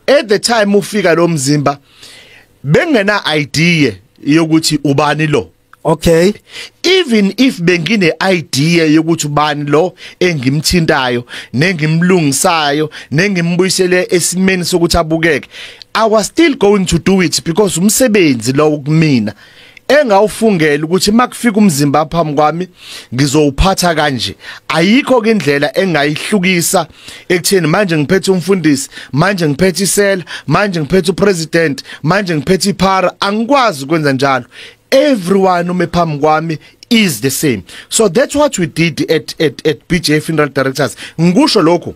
At the time ufika lo mzimba, bengena idea yokuthi ubani lo. Even if bengine idea yokuthi ubani lo engimthintayo, nengimlungisayo, nengimbuyisele esimeni sokuthi abukeke, I was still going to do it because umsebenzi lo kumina engawufungela ukuthi makufika umzimba phambi kwami ngizowuphatha kanje. Ayikho ke indlela engayihlukisa ekutheni manje ngiphethe umfundisi, manje ngiphethe isela, manje ngiphethe upresident, manje ngiphethe iphara. Angikwazi ukwenza njalo. Everyone ume phambi kwami is the same. So that's what we did at BJ Funeral Directors. Ngikusho lokho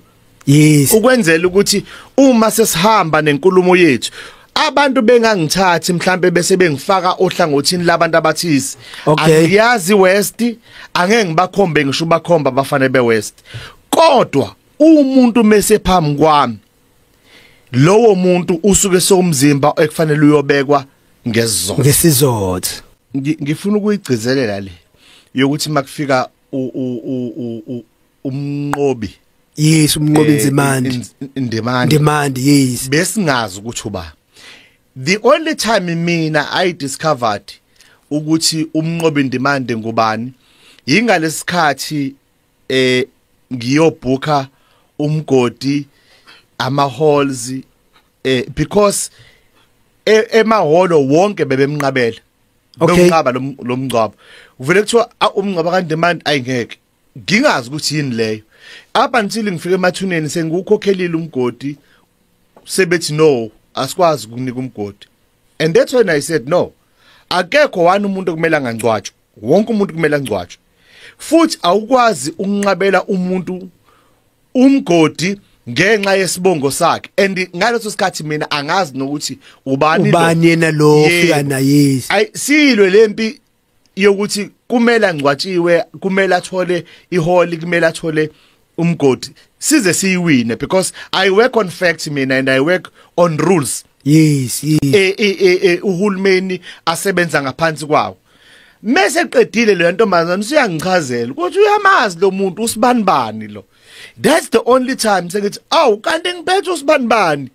ukwenzela ukuthi uma sesihamba nenkulumo yethu, abantu bengangithathi mhlambe bese bengifaka ohlangothini labantu abathize. Angiyazi West, angeke ngibakhombe ngisho bakhomba abafana beWest, kodwa umuntu mase phambi kwami, lowo muntu usuke somzimba ekufanele uyobekwa ngezizotha. Ngesizotha. Ngifuna ukuyigcizelela le yokuthi makufika uMnqobi. Yes, uMnqobi Nzimande. Ndimande. Ndimande, yes. Besingazi ukuthi uba. The only time mina I discovered ukuthi uMnqobi Ndimande ngubani yingalesikhathi ngiyobhuka umgodi, ama halls, because emahholo wonke bebemnqabela. Bemnqaba lo mngcwabo. Uvele kuthiwa umngcwabo kaNdimande ayingeke. Ngingazi ukuthi yini leyo. Up until ngifike emathuneni sengiwukhokhelile umgodi, sebethi no, asikwazi ukunika umgodi. And that's when I said no. Akekho wani umuntu okumele angangcwatshwa. Wonke umuntu kumele angcwatshwe. Futhi awukwazi ukunqabela umuntu umgodi ngenxa yesibongo sakhe. And ngaleso sikhathi mina angazi nokuthi ubani lo. Ubani yena lo ofika naye, yes. Ay, silwe lempi yokuthi kumele angcwatshiwe, kumele athole iholi, kumele athole umgodi, size siyiwine, because I work on facts mina and I work on rules. yes yes Uhulumeni asebenza ngaphansi kwawo. Mase qedile le ntombazana usuyangichazela ukuthi uyamazi lo muntu, usibani bani lo. That's the only time sengithi awu, kanti ngiphethe usibani bani.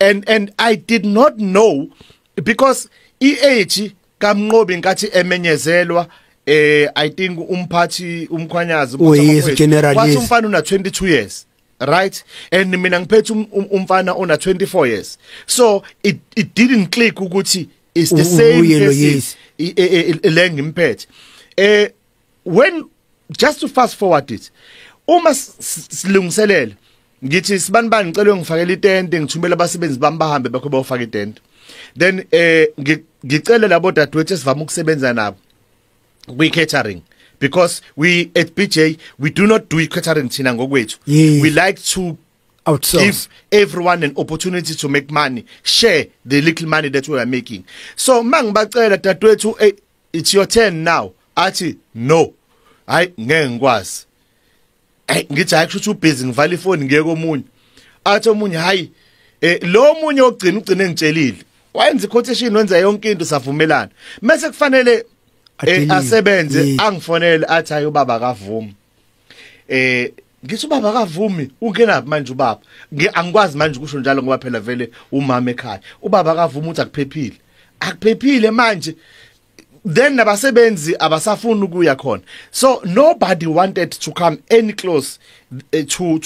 And I did not know because iage kaMnqobi nkathi emenyezelwa, I think umphathi umkhwanyazi Oh, yes, umphathi general, wathi yes. umfana una 22 years, right? And mina ngiphethe umfana ona 24 years, so it didn't click ukuthi it's the same uye lo, person yes. le ngimphethe. When just to fast forward it, uma silungiselela ngithi sibani bani ngicela ngifakele itente, ngithumela abasebenzi bami bahambe bakho bayofaka itente, then ngicela labo dadewethu esivama ukusebenza nabo kwi catering, because we at BJ we do not do catering thina ngokwethu. We like to Outsource. give everyone an opportunity to make money, share the little money that we are making. So mangibacela, "Dadewethu, hey, it's your turn now," athi no, hayi, ngeke ngikwazi. Hey, ngithi hayi, kusho ukuthi ubusy, ngivala ifoni, ngeke omunye athi omunye hayi. Lo munye ogcina ugcine ngitshelile, wayenza iquotation, wenza yonke into, savumelana, mase kufanele Adelive. asebenze. Angifonele athi hayi, ubaba akavumi. Ngithi ubaba akavumi, ungenaphi manje ubaba? Angikwazi manje ukusho njalo ngoba phela vele umama ekhaya. Ubaba akavumi, uthi akuphephile, akuphephile manje. Then nabasebenzi abasafuni ukuya khona, so nobody wanted to come any close to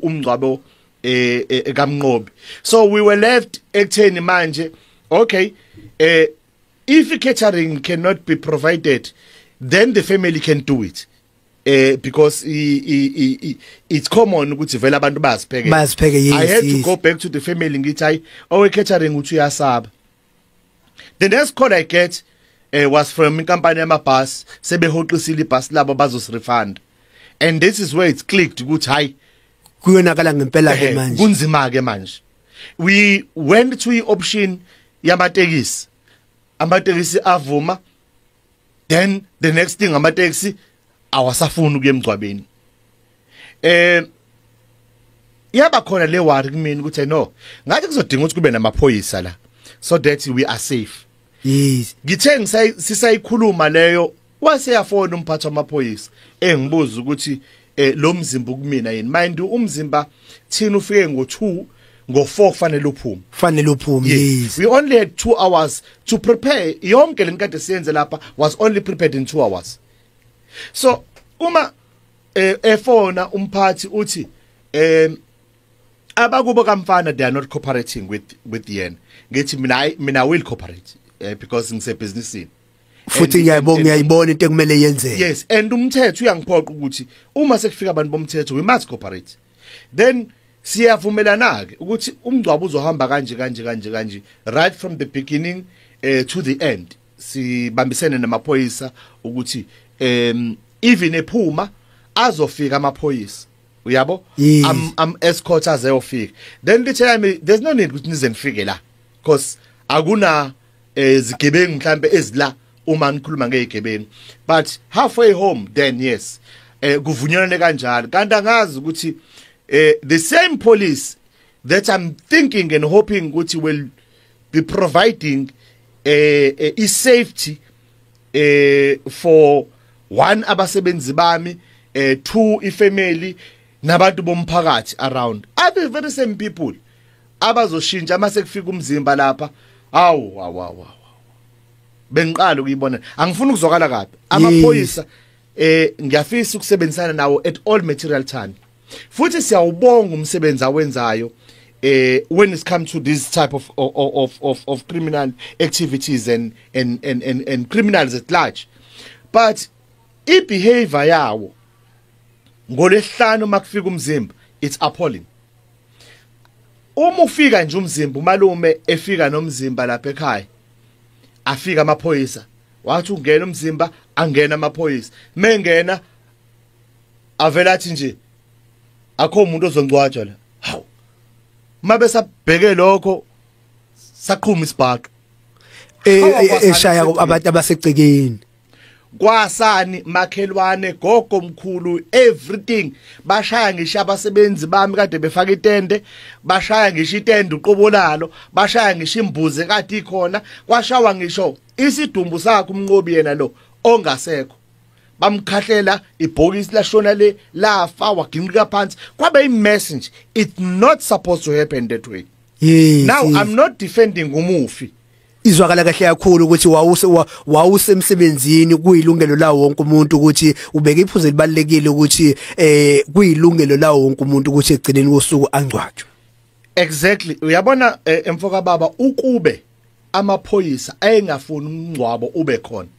umngcwabo kaMnqobi. So we were left ekutheni manje, okay, if catering cannot be provided, then the family can do it, because it's common ukuthi vele abantu bazipheke. Bazipheke, yes. I had to go back to the family, ngithi hayi, owe catering uthi uyasaba. The next call I get was from inkampani yamabhasi, sebehoxisile ibhasi labo, bazosirefund, and this is where it clicked ukuthi hayi, Kuyonakala ngempela ke manje. Kunzima ke manje. We went to i-option yamatekisi, amatekisi avuma. Then the next thing, amatekisi awasafuni ukuya emgcwabeni. Yaba khona le worry kumina ukuthi no, ngathi kuzodinga ukuthi kube namaphoyisa la so that we are safe. Ngithe sisayikhuluma leyo, waseyafona umphathi wamaphoyisa engibuza ukuthi lo mzimba kumina yini. Mind you, umzimba thina ufike ngo2 Ngo4 kufanele uphume. Fanele uphume. Yes. We only had 2 hours to prepare. Yonke lenkade siyenze lapha was only prepared in 2 hours. So uma efona umphathi uthi abakubo kamfana, they are not cooperating with yena, ngithi mina will cooperate because ngisebusinessini. Futhi ngiyayibonga, ngiyayibona into ekumele yenzeke. Yes, and umthetho uyangiphoqa ukuthi uma sekufika abantu bomthetho, we must cooperate. Then siyavumelana ke ukuthi umngcwabo uzohamba kanje kanje kanje kanje, right from the beginning to the end. Sibambisene namaphoyisa ukuthi even ephuma azofika amaphoyisa, uyabo, am escort azeyofika. Then lithe yami, there's no need ukuthi nize nifike la because akuna zigebengu mhlambe ezila uma nikhuluma ngezigebengu, but halfway home then, yes, kuvunyelwane kanjalo. Kanti angazi ukuthi the same police that I'm thinking and hoping ukuthi will be providing a safety for one, abasebenzi bami, two, ifamily nabantu bomphakathi around, are the very same people abazoshintsha mase kufika umzimba lapha. Awu, awu, awu, bengiqala ukuyibona. Angifuni ukuzwakala kabi. Amaphoyisa, ngiyafisa ukusebenzisana nawo at all material time, futhi siyawubonga umsebenzi awenzayo when it come to this type of criminal activities and criminals at large, but i-behavior yawo ngolesihlanu makufika umzimba, it's appalling. Uma ufika nje umzimba, umalume efika nomzimba lapha ekhaya, afika amaphoyisa, wathi ungena umzimba, angena amaphoyisa. Mengena avela athi nje akho umuntu ozongcwatshwa la. Hawu, mabe sabheke lokho, saqhuma isibhaxo. Eshaya abantu abasegcekeni. Kwasani, makhelwane, gogo, mkhulu, everything. Bashaya ngisho abasebenzi bami kade befaka itende, bashaya ngisho itende uqobo lalo, bashaya ngisho imbuzi kade ikhona, kwashawa ngisho isidumbu sakhe uMnqobi yena lo ongasekho. Bamkhahlela ibhokisi, lashona le, lafa, waginqika phansi, kwabe imess nje. It's not supposed to happen that way. Now, I'm not defending umufi. Izwakala kahle kakhulu ukuthi wawusemsebenzini, kuyilungelo lawo wonke umuntu ukuthi ubeke iphuzu elibalekile ukuthi kuyilungelo lawo wonke umuntu ukuthi egcineni kosuku angcwatshwe. Exactly. Uyabona, emfoka baba, ukube amaphoyisa ayengafuni umngcwabo ube khona,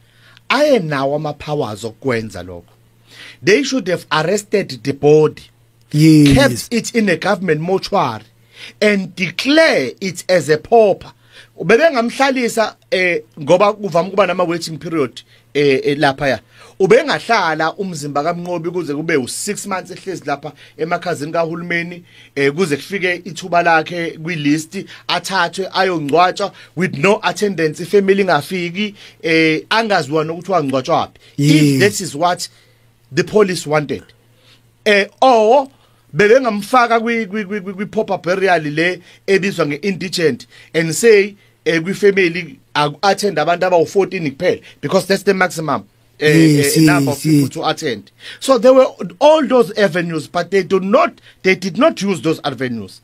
ayenawo ama powers okwenza lokho. They should have arrested the body, kept it in a government mortuary and declare it as a pauper. Ubebengamhlalisa ngoba kuvama ukuba nama waiting period lapha ya. Ubengahlala umzimba kaMnqobi kuze kube u6 months ehlezi lapha emakhazini kahulumeni, kuze kufike ithuba lakhe kwilist, athathwe ayongcwatshwa with no attendance, ifamily ingafiki, angaziwa nokuthi wangcwatshwa phi. If that is what the police wanted, or bebengamfaka kwi pauper burial le ebizwa ngeindigent and say kwi family attend abantu abawu14 kuphela, because that's the maximum number of people to attend. So there were all those avenues, but they did not use those avenues.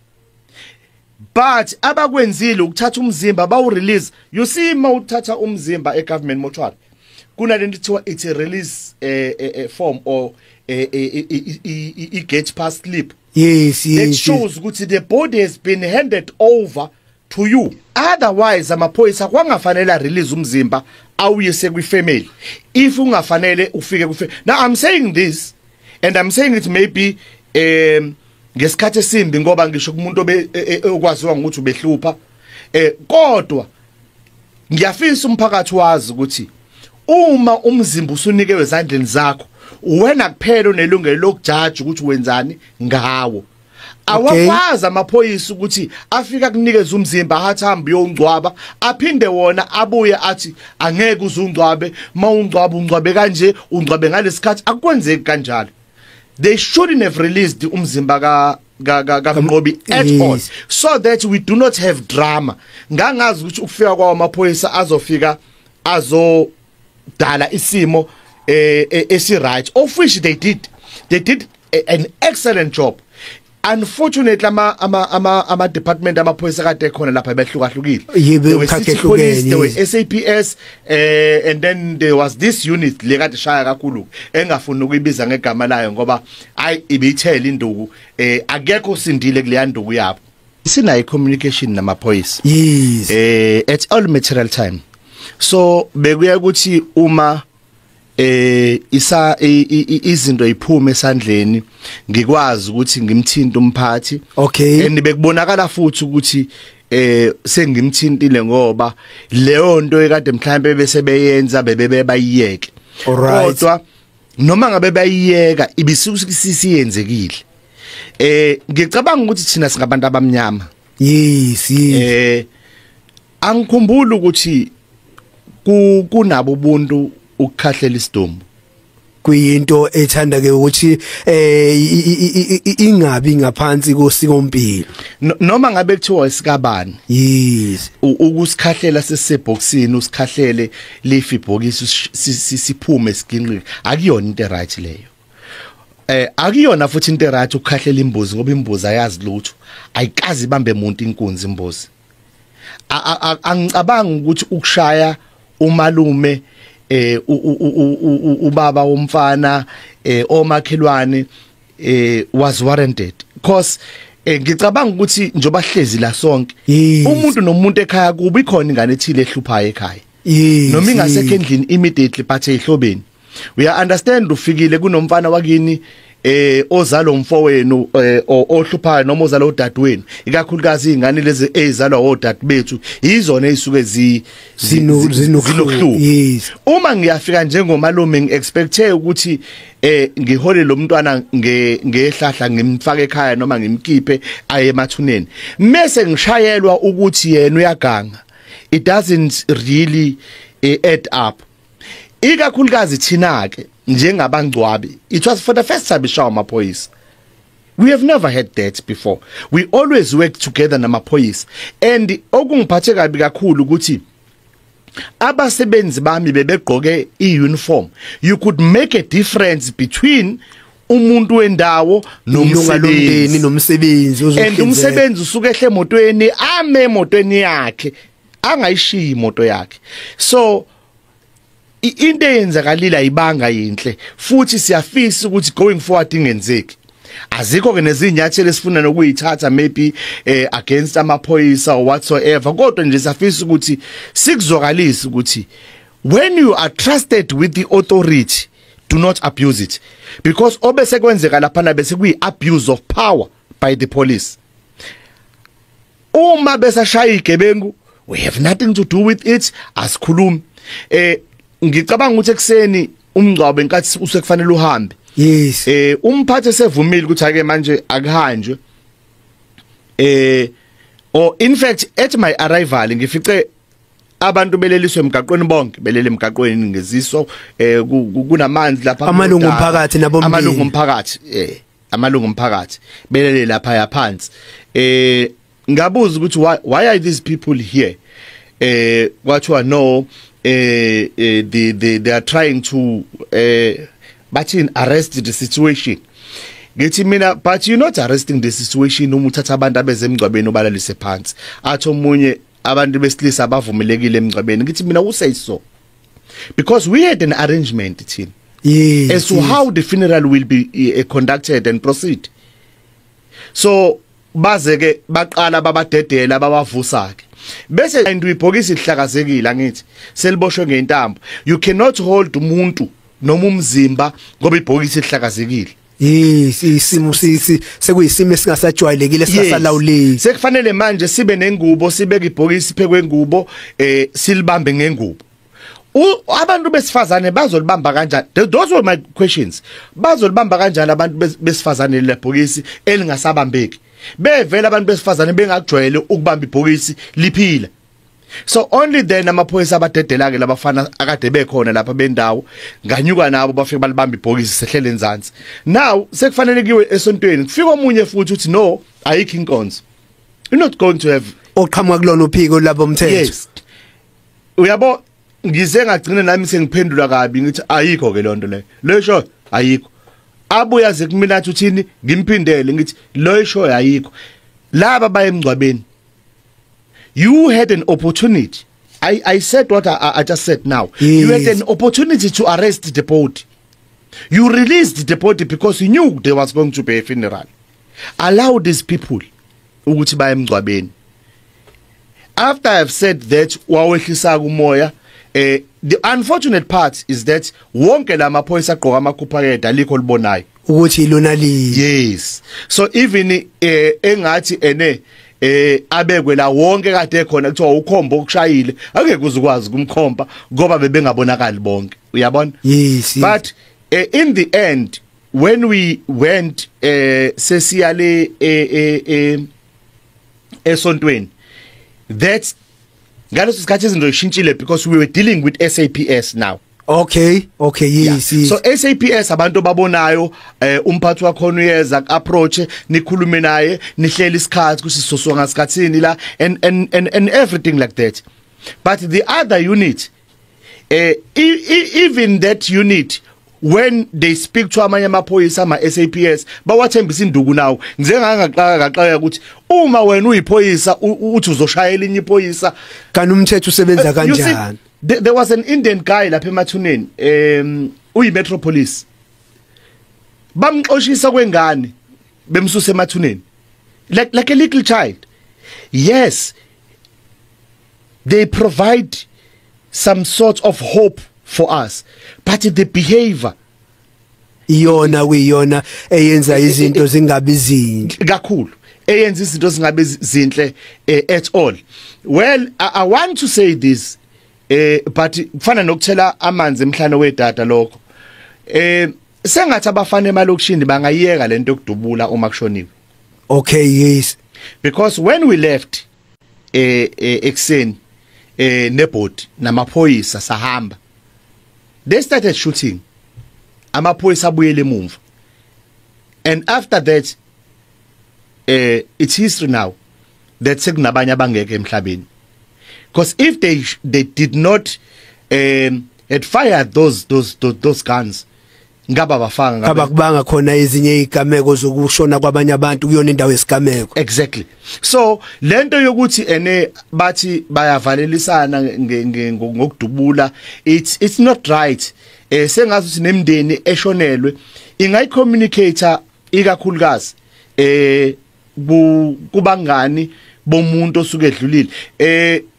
But abakwenzile ukuthatha umzimba bawu release. You see, mawuthatha umzimba e government mortuary, kunalento kuthiwa it's a release form or a gate pass slip. That shows ukuthi the body has been handed over to you. Otherwise amaphoyisa kwangafanele release umzimba awuyise kwifamily if ungafanele ufike kwi. Now I'm saying this and I'm saying it maybe ngesikhathi esimbi, ngoba ngisho kumuntu okwaziwa ukuthi ubehlupha, kodwa ngiyafisa umphakathi wazi ukuthi uma umzimba usunikewe ezandleni zakho, wena kuphela onelungelo lokujaja ukuthi wenzani ngawo. Awakwazi amaphoyisa ukuthi afika kunikeza umzimba, athi hamba uyongcwaba, aphinde wona abuye athi angeke uzungcwabe, mawungcwaba ungcwabe kanje, ungcwabe ngalesikhathi. Akwenzeki kanjalo. They shouldn't have released umzimba ka kaMnqobi at all, so that we do not have drama. Ngangazi ukuthi ukufika kwawo amaphoyisa azofika azodala isimo esi right, of which they did an excellent job. Unfortunately, ama department amaphoyisa kade khona lapha behlukahlukile. Yebo, There were umkhakha city police, ehlukene, there were yes. SAPS, and then there was this unit le kade shaya kakhulu engafuni ukuyibiza ngegama layo ngoba ayi ibithela induku, akekho sindile kuleya nduku yabo. Sinayo communication namaphoyisa at all material time, so bekuya ukuthi uma isa izinto iphume esandleni ngikwazi ukuthi ngimthinte umphathi. And bekubonakala futhi ukuthi sengimthintile ngoba leyo nto ekade mhlambe bese beyenza bebe bayiyeke. Kodwa noma ngabe bayiyeka ibisiyenzekile. Ngicabanga ukuthi thina singabantu abamnyama. Yes. Angikhumbuli ukuthi kunabo ubuntu ukukhahlela isidumbu. Kuyinto ethanda ke ukuthi ingabi ngaphansi kosikompilo. Noma ngabe kuthiwa isikabani. Ukusikhahlela sesebhoksini, usikhahlele lifi ibhokisi siphume siginqike, akuyona into right leyo. Akuyona futhi into right ukukhahlela imbuzi ngoba imbuzi ayazi lutho, ayikazi ibambe umuntu inkunzi imbuzi. Angicabanga ukuthi ukushaya umalume, ubaba womfana, omakhelwane was warranted, because ngicabanga ukuthi njoba hlezi la sonke, umuntu nomuntu ekhaya kuba ikhona ingane ethile ehluphayo ekhaya, noma ingasekho endlini immediately but ehlobeni. We understand ufikile kunomfana wakini ozalo umfowenu ohluphayo noma ozalo udadewenu, ikakhulukazi izingane lezi ezizalwa odade bethu izona ezisuke zinokuhluka. Uma ngiyafika njengomalume ngiexpecte ukuthi ngihole lo mntwana ngehlahla ngimfake ekhaya noma ngimkhiphe aye emathuneni, mase ngishayelwa ukuthi yena uyaganga, it doesn't really add up. Ikakhulukazi thina ke njengabangcwabi, it was for the first time ishawa amaphoyisa. We have never had that before. We always work together namaphoyisa, and okungiphathe kabi kakhulu ukuthi abasebenzi bami bebegqoke iuniform. You could make a difference between umuntu wendawo Ilunga lomndeni nomsebenzi. Nomsebenzi And ozohlinzeka. Umsebenzi usuke ehle emotweni, ame emotweni yakhe, angayishiyi imoto yakhe. So into eyenzakalile ayibanga yinhle, futhi siyafisa ukuthi going forward ingenzeki. Azikho ke nezinyathelo esifuna nokuyithatha maybe against amaphoyisa or whatsoever, kodwa nje siyafisa ukuthi sikuzwakalise ukuthi when you are trusted with the authority, do not abuse it, because obese kwenzeka lapha bese kuyi abuse of power by the police. Uma besashaya igebengu, we have nothing to do with it, asikhulumi. Ngicabanga ukuthi ekseni umngcwabo enkathi usekufanele uhambe, umphathi sevumile ukuthi ake manje akuhanjwe, or in fact at my arrival ngifice abantu beleliswe emgaqweni, bonke belele emgaqweni ngeziso, kunamanzi lapha. Amalungu kudala. Omphakathi nabomndeni. Amalungu omphakathi, amalungu omphakathi belele lapha yaphansi. Ngabuza ukuthi why are these people here? Kwathiwa no, they are trying to bathi arrest the situation. Ngithi mina, but you're not arresting the situation uma uthatha abantu abezemgcwabeni obalalise phansi. Athi omunye, abantu besilisa abavumelekile emgcwabeni. Ngithi mina, who says so? Because we had an arrangement thina as to how the funeral will be conducted and proceed. So baze ke baqala babadedela, babavusa ke, bese and ibhokisi lihlakazekile, angithi seliboshwe ngentambo. You cannot hold umuntu noma umzimba ngoba ibhokisi lihlakazekile. Yes, isimo sisi sekuyisimo esingasajwayelekile, singasalawuleki. Sekufanele manje sibe nengubo, sibeke ibhokisi phekwe ngubo, silibambe ngengubo. Abantu besifazane bazolibamba kanjani? Those were my questions. Bazolibamba kanjani abantu besifazane lebhokisi elingasabambeki, bevela abantu besifazane bengakujwayele ukubamba ibhokisi liphila? So only then amaphoyisa abadedela ke labafana akade bekhona lapha bendawo, nganyuka nabo, bafike balibamba ibhokisi, sehlele enzansi. Now sekufanele kiwe esontweni, kufika omunye futhi uthi no, ayikho inkonzo, you're not going to have. Oqhamuka kulona uphiko labo mthetho. Yes, uyabo, ngize ngagcina nami sengiphendula kabi, ngithi ayikho ke lonto leyo, lesho ayikho. Abuya ze kumina athi uthini, ngimphindele ngithi lo isho ayikho. Laba baye emngcwabeni. You had an opportunity. I said what I just said now. Yes. You had an opportunity to arrest the body. You released the body because you knew there was going to be a funeral. Allow these people ukuthi baye emngcwabeni. After I've said that, wawehlisa kumoya. The unfortunate part is that wonke lamaphoyisa agqoka amakhupha alikho libonayo ukuthi ilona li. Yes. So even engathi ene abekwe la wonke kade ekhona kuthiwa ukhomba okushayile, angeke uzukwazi kumkhomba ngoba bebengabonakali bonke, uyabona? Yes. But in the end when we went sesiyale esontweni, that's ngaleso sikhathi izinto zishintshile because we were dealing with SAPS now. Okay, yes, yeah. Yes. So SAPS abantu babonayo, umphathi wakhona uyeza approach, nikhulume naye, nihlele isikhathi ukuthi sizosuka ngasikhathini la and everything like that. But the other unit, even that unit, when they speak to amanye amaphoyisa ama SAPS, bawathembisa induku nawo. Ngize ngangaqaka ukuthi uma wena uyiphoyisa uthi uzoshayela inye iphoyisa, kanti umthetho usebenza kanjani? There was an Indian guy lapha emathuneni, uyi Metro Police. Bamxoshisa kwengane bemsusa emathuneni like a little child. Yes, they provide some sort of hope for us, but the behavior iyona kuyiyona eyenza izinto zingabi zinhle kakhulu, eyenza izinto zingabi zinhle at all. Well, I want to say this, but kufana nokuthela amanzi emhlane wedada lokho. Sengathi abafana emalokishini bangayiyeka lento yokudubula uma kushoniwe. Okay, yes. Because when we left ekseni nebhodi namaphoyisa sahamba, they started shooting. Amaphoyisa abuyele emumva. And after that, it's history now that sekunabanye abangeke emhlabeni. Because if they did not had fired those guns, ngaba bafanga ngaba kubanga khona ezinye izigameko zokushona kwabanye abantu kuyona indawo yesigameko. Exactly. So lento yokuthi ene bathi bayavalelisana ngokudubula, it's not right. Sengazi ukuthi nemndeni eshonelwe ingayicommunicate ikakhulukazi kubangani bomuntu osuke edlulile.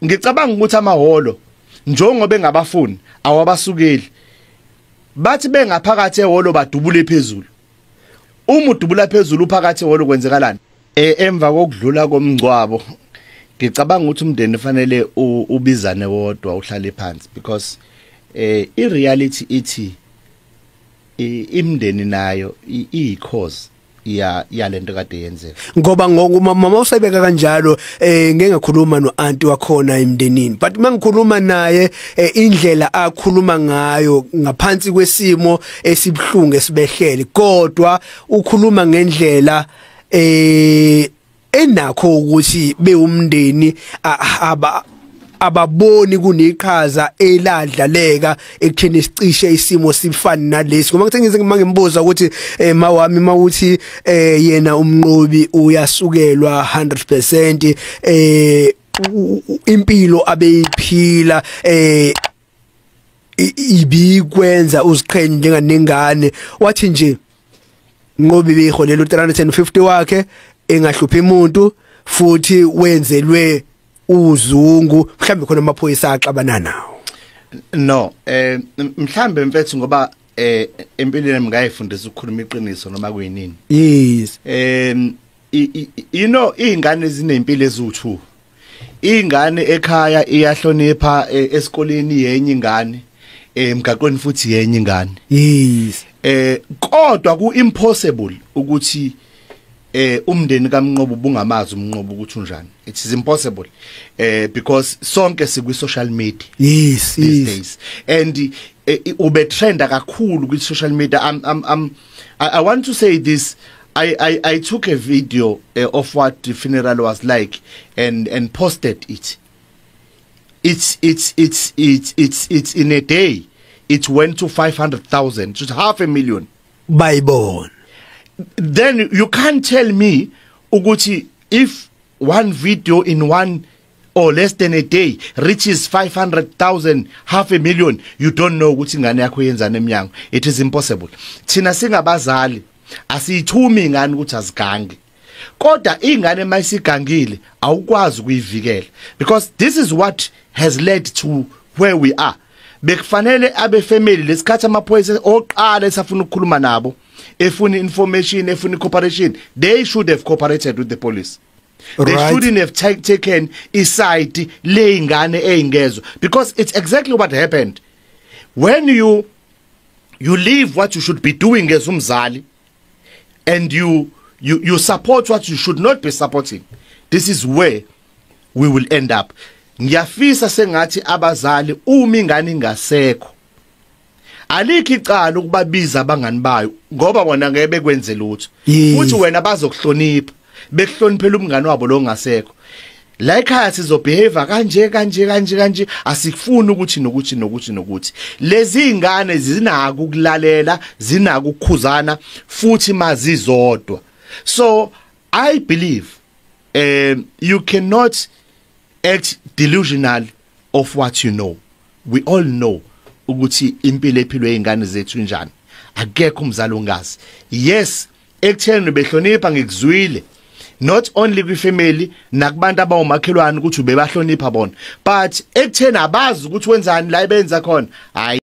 Ngicabanga ukuthi amahholo njengoba engabafuni awabasukeli, bathi bengaphakathi ehholo badubule phezulu. Uma udubula phezulu uphakathi ehholo kwenzekalani? Emva kokudlula komngcwabo ngicabanga ukuthi umndeni fanele ubizane wodwa uhlale phansi, because i reality ithi imndeni nayo iyi cause ya lento kade yenzeka. Ngoba ngoku mama usayibeka kanjalo, ngeke ngakhuluma no auntie wakhona emndenini, but mangikhuluma naye indlela akhuluma ngayo ngaphansi kwesimo esibhlungu esibehlele, kodwa ukhuluma ngendlela enakho ukuthi bewumndeni ababoni kuneqhaza eladlaleka ekutheni sicishe isimo sifana nalesi. Ngoba ngithe ngize ngimbuza ukuthi mawami mawuthi yena umnqobi uyasukelwa 100% impilo abeyiphila ibikwenza uziqhenye njenganengane, wathi nje Nqobi beyiholela u350 wakhe engahluphi umuntu futhi wenzelwe uzungu, mhlambe khona amaphoyisa axabana nawo. No, mhlambe mfethu ngoba empilweni ngayifundisa ukukhuluma iqiniso noma kuyinini. Yes. You know izingane zinempilo eziwu2. Ingane ekhaya iyahlonipha, esikoleni yenye ingane, emgaqweni futhi yenye ingane. Yes. Kodwa ku impossible ukuthi umndeni kaMnqobo ubungamazi uMnqobo ukuthi unjani. It is impossible because sonke sikwi social media. Yes, these yes. days. And ube trenda kakhulu kwi social media. I want to say this. I took a video of what the funeral was like and posted it. It's in a day it went to 500,000, just 500,000. Bayibona. Then you can't tell me ukuthi if one video in one or less than a day reaches 500,000, half a million, you don't know ukuthi ingane yakho yenzani eminyango. It is impossible. Thina singabazali asiyithumi ingane ukuthi azigange, kodwa ingane mayisigangile awukwazi ukuyivikela, because this is what has led to where we are. Bekufanele abe family lesikhathi amaphoyisa oqala esafuna ukukhuluma nabo, efuna information, efuna cooperation, they should have cooperated with the police. They shouldn't have taken iside leyingane eyingezwe, because it's exactly what happened. When you leave what you should be doing as umzali and you support what you should not be supporting, this is where we will end up. Ngiyafisa sengathi abazali, uma ingane ingasekho, alikho icala ukubabiza abangani bayo, ngoba bona ngeke bekwenze lutho. Futhi wena bazokuhlonipha, bekuhloniphela umngani wabo lo ngasekho. La ekhaya sizobehave kanje kanje kanje kanje, asikufuni ukuthi nokuthi nokuthi nokuthi. Lezi ingane zinako ukulalela, zinako ukukhuzana futhi mazizodwa. So I believe you cannot act delusional of what you know. We all know ukuthi impilo ephilwe izingane zethu njani. Akekho umzali ongazi. Yes, ekutheni behlonipha, ngikuzwile, not only kwifamily nakubantu abawumakhelwane ukuthi ubebahlonipha bona, but ekutheni abazi ukuthi wenzani la ebenza khona, hayi.